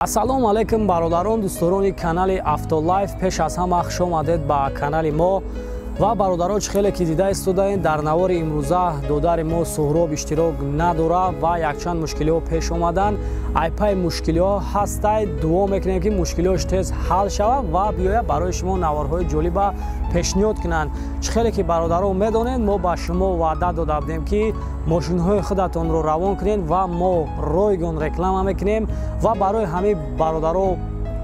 Ассалому алайкум бародарон, дӯстдорони канали Автолайф. Пеш аз ҳама хуш омадед ба канали мо. Ва бародарон, чӣ хеле ки дида истодаед, дар навори имрӯза додари мо Суҳроб иштирок надорад ва якчанд мушкилиҳо пеш омаданд. Айпай мушкилиҳо ҳастай, дуо мекунем ки мушкилиҳош тез ҳал шавад ва биёяд барои шумо наворҳои ҷолиба пешниҳод кунанд. Чӣ хеле ки бародарон медонед, мо ба шумо ваъда дода будем ки мошинҳои худатонро равон кунед ва мо ройгон реклама мекунем ва барои ҳамин бародаро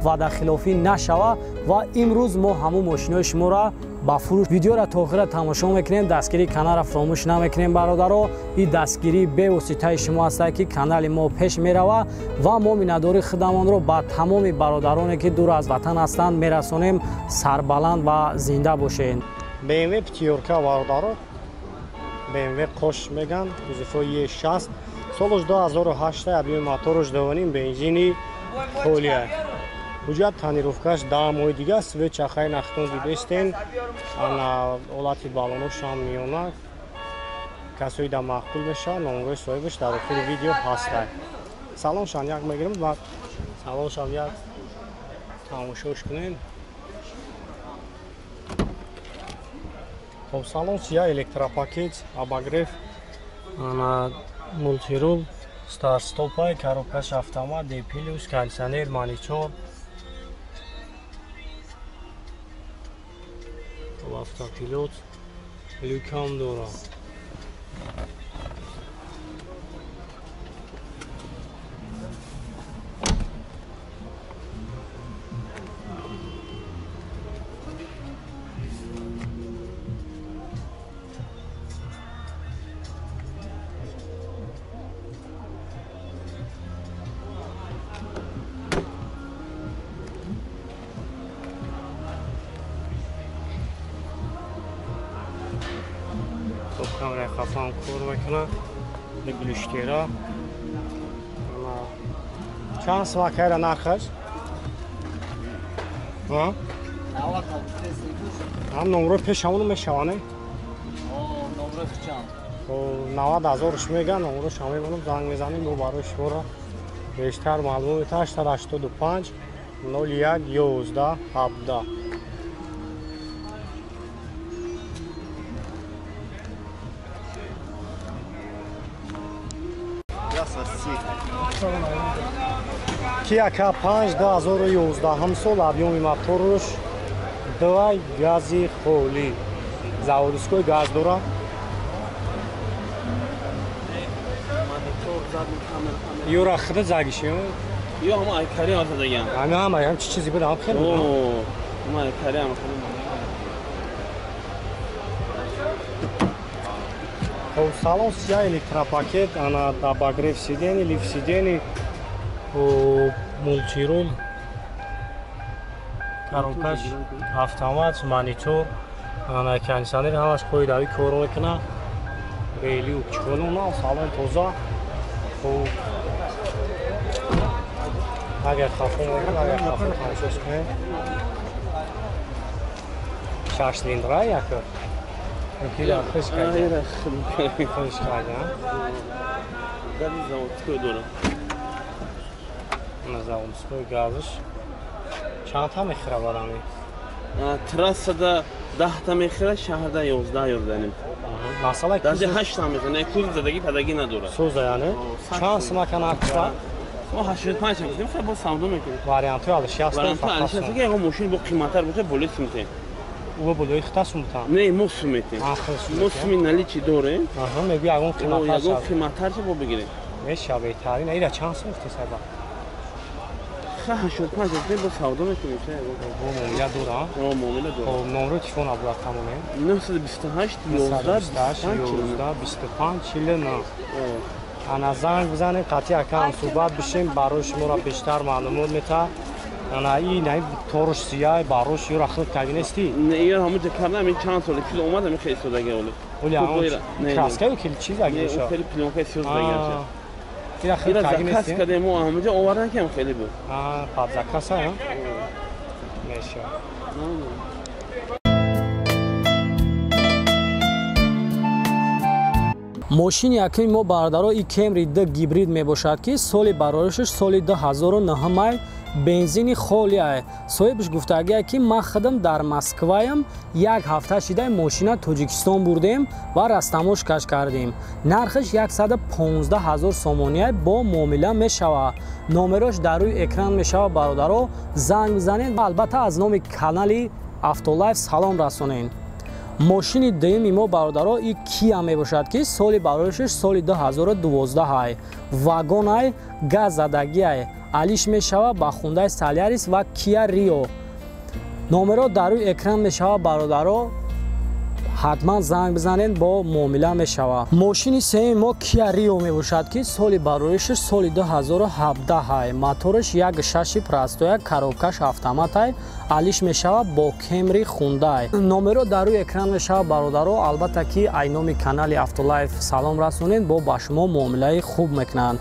ваъдахилофӣ нашава ва имрӯз мо ҳамун мошинҳои шуморо ба фурӯш. Видеоро то охира тамошо мекунем, дастгирии каналро фаромӯш намекунем бародаро. Ин дастгирии бевоситаи шумо ҳастад ки канали мо пеш мерава ва мо миннатдории худамонро ба тамоми бародароне ки дур аз ватан ҳастанд мерасонем. Сарбаланд ва зинда бошед. BMW пятёрка бародаро, BMW қош меган, кузовҳои Е60, солаш 2008, объёми мотораш 2.5, бензини холия. Ҳуҷҷат тонировкаш 10 моҳи дига, свет чахаи нахтон дидестен, ана ҳолати баллоношам миёна, касои да маъқул мешавад, номгои соҳибаш дар охири видео ҳастай. Салоншам як мегирем ва салоншам як тамошош кунем. Хоб, салон сия, электропакет, обогрев, ана мультирул, старт-стопай, коробкаш автомат, D+, кондиционер, монитор, автопилот, люкам дорад. Камераи хафаам кор мекунад, глюштера. Чанд свакайра нархаш? Ҳам номрои пешамону мешава, не? 90 ҳазорш меган, номрош ҳам мемонам, занг мезанем, бо барои шуморо бештар маълум мета. 885 01 11 17. Kia K5 2011 сол, объёми мотораш 2, гази холӣ, заводской газ дорад. Юра худа загиши? Ё ҳама айкари ҳам задаган. Ҳама ҳама ҳам чи чизе буд, ҳам хеле буд. Ҳама айкари ҳам хеле. Хоб, салон сия, электропакет, ана обогрев сидений, лифт сидений, мультирул, коробкаш автомат, монитор, ана кондиционер, ҳамаш қоидави кор мекунад. Рели укчхонуна, салон тоза. Хоб, агар хафо мегирад, агар хафо тамошош кунед. 6 цилиндра яка. Кира хуш карда. Хуш карда. Гази заводской дорад. Заводской газш. Чанд та мехӯрад барами? Трассада 10 та мехӯрад, шаҳрда 11 11. Масалан, даже 8 та мехӯрад. Не, кузов задаги падаги надорад. Сӯза яъне? Чанд сумака нархша? Мо 85 гуфтем, хеле бо савдо мекунем. Вариантҳои алиши ҳастанд. Вариантҳои алиши ҳастанд, ки ягон мошин бо қиматтар бошад, болои сумтем. Ӯ болои хита сумтан? Не, мо суметем. Мо суми наличи дорем. Аҳа, мегӯй ягон қиматтар ягон қиматтар бо бигирем. Меша беҳтарин. Ира чанд сум гуфти сайба? 85 гуфтем, бо савдо мекунем. Бо муомила дорам? О, муомила дорам. Хоб, номрои телефон абдуллах тамомем. 928 11 11 25 49. Ана занг бизанем, қатъи ака ҳам суҳбат бишем, барои шуморо бештар маълумот метаҳад. Ана ин ай торуш сияй барош юра худ каги нести? Не, ё ҳамун кардам, ин чанд сол чиз омад, ҳамин хеле содаги оле. Оли ҳамун краска ё ки чиз аги боша? Не, хеле плёнка сиёз даги. Ира худ каги нести? Заказ кардем, мо ҳамунҷа овардан ки ҳам хеле буд. А, под заказ а? Меша. Мошини якуми мо, бародаро, и Кемри д гибрид мебошад, ки соли бароришаш соли 2009 май, бензини холиай. Соҳибаш гуфтагие, ки ман худам дар Москваям, як ҳафта шидаи мошина Тоҷикистон бурдем ва растамошкаш кардем. Нархаш 115 000 сомония, бо муомила мешава. Номерош дар рӯи экран мешава, бародаро, занг бизанед ва албатта аз номи канали Автолайф салом расонед. Мошини дуюми мо, бародаро, и Кия мебошад, ки соли бароришаш соли 2012 ай, вагонай, газ задагиай, алиш мешава ба Хундай Солярис ва Кия Рио. Номеро дар рӯи экран мешава, бародаро, ҳатман занг бизанед, бо муомила мешава. Мошини сеюми мо Кия Рио мебошад, ки соли бароришаш соли 2017 ай, мотораш 1.6 простоя, коробкаш автоматай, алиш мешава бо Кемри Хундай. Номеро дар рӯи экран мешава, бародаро, албатта ки ай номи канали Автолайф салом расонед, бо ба шумо муомилаи хуб мекунанд.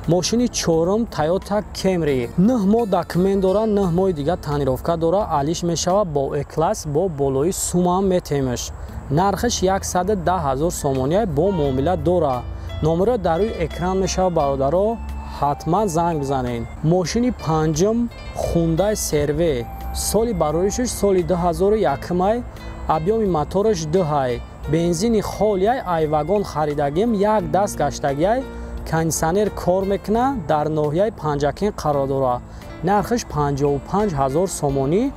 Мошини чорум Тойота Кемри, 9 моҳ документ дора, 9 моҳи дига тонировка дора, алиш мешава бо Э-класс, бо болои сумам метемаш. Нархаш 110 000 сомония, бо муомила дора. Номеро дар рӯи экран мешава, бародаро, ҳатман занг бизанед. Мошини панҷум Хундай Серве, соли бароришаш соли 2001 май, объёми мотораш 2, бензини холиай, ай вагон харидагим, як даст гаштагиай, кондитсионер кор мекуна, дар ноҳияи Панҷакент қарор дорад. Нархаш 55 000 сомонӣ,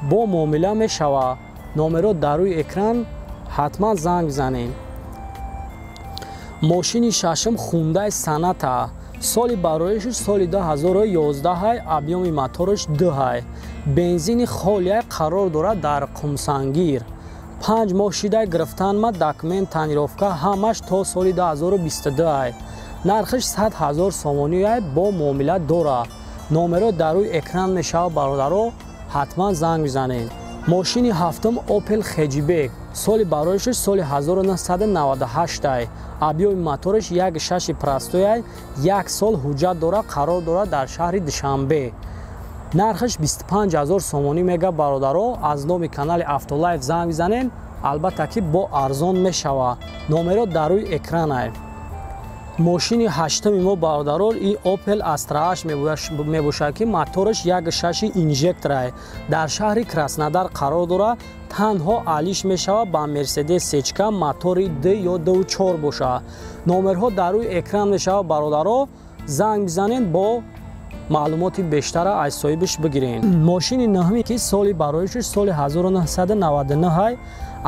бо муомила мешава. Номеро дар рӯи экран, ҳатман занг бизанед. Мошини шашум Хундай Соната, соли бароишаш соли 2011, объёми мотораш 2, бензини холиай, қарор дорад дар Қумсангир. 5 моҳ шидай гирифтанма, документ, тонировка ҳамаш то соли 2022. Нархаш 100 000 сомонӣ, бо муомила дорад. Номеро дар рӯи экран мешава, бародаро, ҳатман занг бизанед. Мошини ҳафтум Опел Хеҷибек, соли бароишаш соли 1998, объёми мотораш 1.6 простояй, як сол ҳуҷҷат дора, қарор дорад дар шаҳри Душанбе. Нархаш 25 000 сомонӣ мега, бародаро, аз номи канали Автолайф занг бизанед, албатта ки бо арзон мешава. Номеро дар рӯи экранай. Мошини ҳаштуми мо, бародаро, и Опел Астра H мебошад, ки мотораш 1.6 инжекторай, дар шаҳри Краснодар қарор дорад. Танҳо алиш мешава ба Мерседес Сечка, мотори д ё 2.4 бошад. Номерҳо дар рӯи экран мешава, бародаро, занг бизанед, бо маълумоти бештара аз соҳибаш бигиред. Мошини нӯҳми, ки соли бароишаш соли 1999,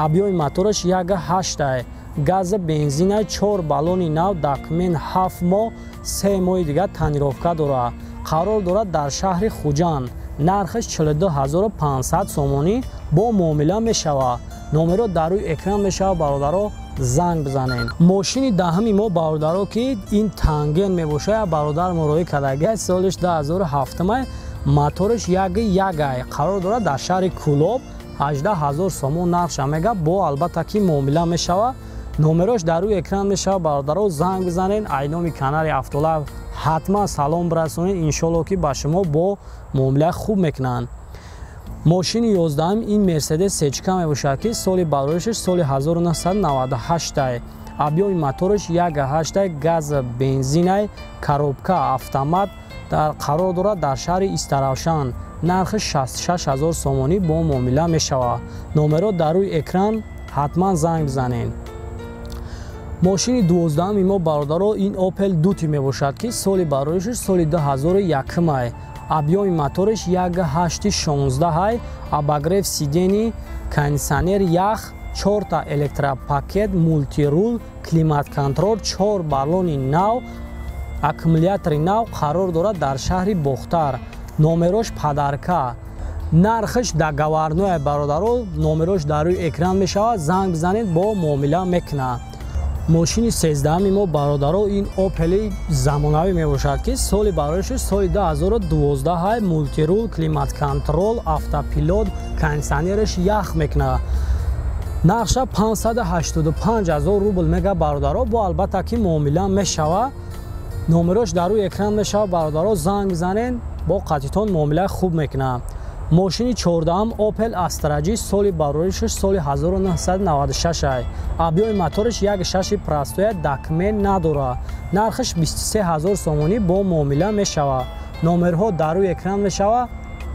объёми мотораш 1.8, газа бензина, 4 баллони нав, документ 7 моҳ, 3 моҳи дига тонировка дорад, қарор дорад дар шаҳри Хуҷанд. Нархаш 42 500 сомонӣ, бо муомила мешава. Номеро дар рӯи экран мешава, бародаро, занг бизанед. Мошини даҳуми мо, бародаро, ки ин Танген мебошад, бародар муроӣ кардагиай, солиш 2007, мотораш 1.1, қарор дорад дар шаҳри Кӯлоб. 18 000 сомон нархша мега, бо албатта ки муомила мешава. Номерош дар рӯи экран мешава, бародаро, занг бизанед, ай номи канали Автолайф ҳатман салом бирасонед, иншолло ки ба шумо бо муомилаи хуб мекунанд. Мошини 11-ум ин Мерседес Сечка мебошад, ки соли бароришаш соли 1998, объёми мотораш 1.8, газ бензинай, коробка автомат, дар қарор дорад дар шаҳри Истаравшан. Нархи 66 000 сомонӣ, бо муомила мешавад. Номеро дар рӯи экран, ҳатман занг бизанед. Мошини 12-уми мо, бародаро, ин Опел Дути мебошад, ки соли бароишаш соли 2001, объёми мотораш 1.8 16, обогрев сидений, кондитсионер ях, чорта электропакет, мультирул, климат-контроль, чор баллони нав, аккумулятори нав, қарор дорад дар шаҳри Бохтар. Номерош падарка. Нархаш договорной, бародаро. Номерош дар рӯи экран мешавад, занг бизанед, бо муомила мекунад. Мошини 13-уми мо, бародаро, ин Опели замонавӣ мебошад, ки соли бароишаш соли 2012, мультирул, климат-контроль, автопилот, кондитсионераш ях мекунад. Нархша 585 000 рубл мега, бародаро, бо албатта ки муомила мешавад. Номерош дар рӯи экран мешавад, бародаро, занг бизанед, бо қатитон муомилаи хуб мекунад. Мошини 14-ам Opel Astra G, соли бароришаш соли 1996 ай. Объёми мотораш 1.6 простой, документ надорад. Нархаш 23 000 сомонӣ, бо муомила мешавад. Номерҳо дар рӯи экран мешавад,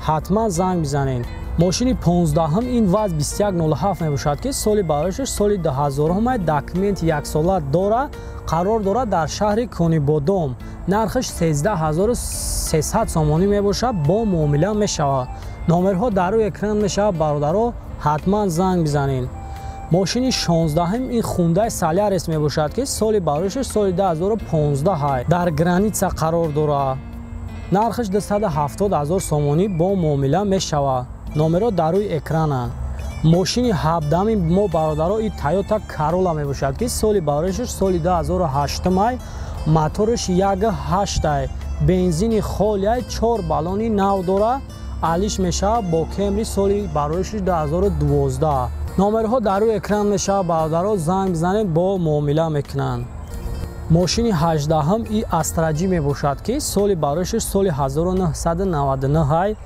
ҳатман занг бизанед. Мошини 15-м ин ВАЗ 2107 мебошад, ки соли бароришаш соли 2000 ай, документи яксола дорад, қарор дорад дар шаҳри Конибодом. Нархаш 13 300 сомонӣ мебошад, бо муомила мешавад. Номерҳо дар рӯи экран мешавад, бародаро, ҳатман занг бизанед. Мошини 16-м ин Хундай Солярис мебошад, ки соли бароришаш соли 2015 ай, дар граница қарор дорад. Нархаш 270 000 сомонӣ, бо муомила мешавад. Номерҳо дар рӯи экрананд. Мошини 17-ми мо, бародаро, и Тойота Карола мебошад, ки соли бароришаш соли 2008 ай, мотораш 1.8 ай, бензини холиай, чор баллони нав дорад, алиш мешавад бо Кемри соли бароришаш 2012. Номерҳо дар рӯи экран мешавад, бародаро, занг бизанед, бо муомила мекунанд. Мошини 18-м и Астра Ҷи мебошад, ки соли бароришаш соли 1999 ай,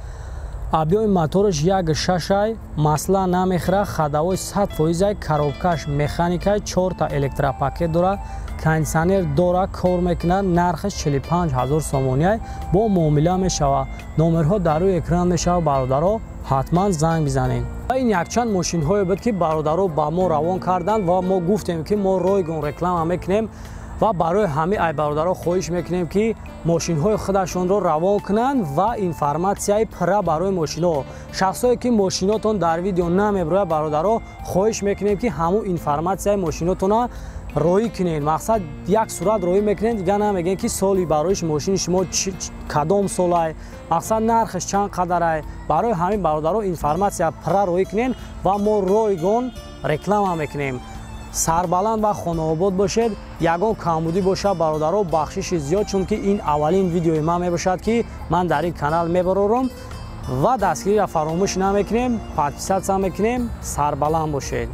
объёми мотораш 1.6 ай, масла намехӯрад, ходовой 100% ай, коробкаш механикай, чорта электропакет дорад, кондитсионер дорад, кор мекунад. Нархаш 45 000 сомонӣ ай, бо муомила мешавад. Номерҳо дар рӯи экран мешавад, бародаро, ҳатман занг бизанед. Ва ин якчанд мошинҳое буд, ки бародаро ба мо равон карданд ва мо гуфтем, ки мо ройгон реклама мекунем. Ва барои ҳамаи ай бародаро хоҳиш мекунем, ки мошинҳои худашонро равон кунанд ва информатсияи пурра барои мошинҳо. Шахсое ки мошинотон дар видео намебирояд, бародаро, хоҳиш мекунем, ки ҳамун информатсияи мошинотона роӣ кунед. Мақсад, як сурат роӣ мекунед, дигар намегӯем, ки соли бароиш мошини шумо кадом солай, мақсад, нархаш чанд қадарай. Барои ҳамин, бародаро, информатсия пурра роӣ кунед ва мо ройгон реклама мекунем. Сарбаланд ва хонаобод бошед. Ягон камбудӣ бошад, бародаро, бахшиши зиёд, чунки ин аввалин видеои ман мебошад, ки ман дар ин канал мебарорам. Ва дастгириро фаромӯш намекунем, подписаться мекунем. Сарбаланд бошед.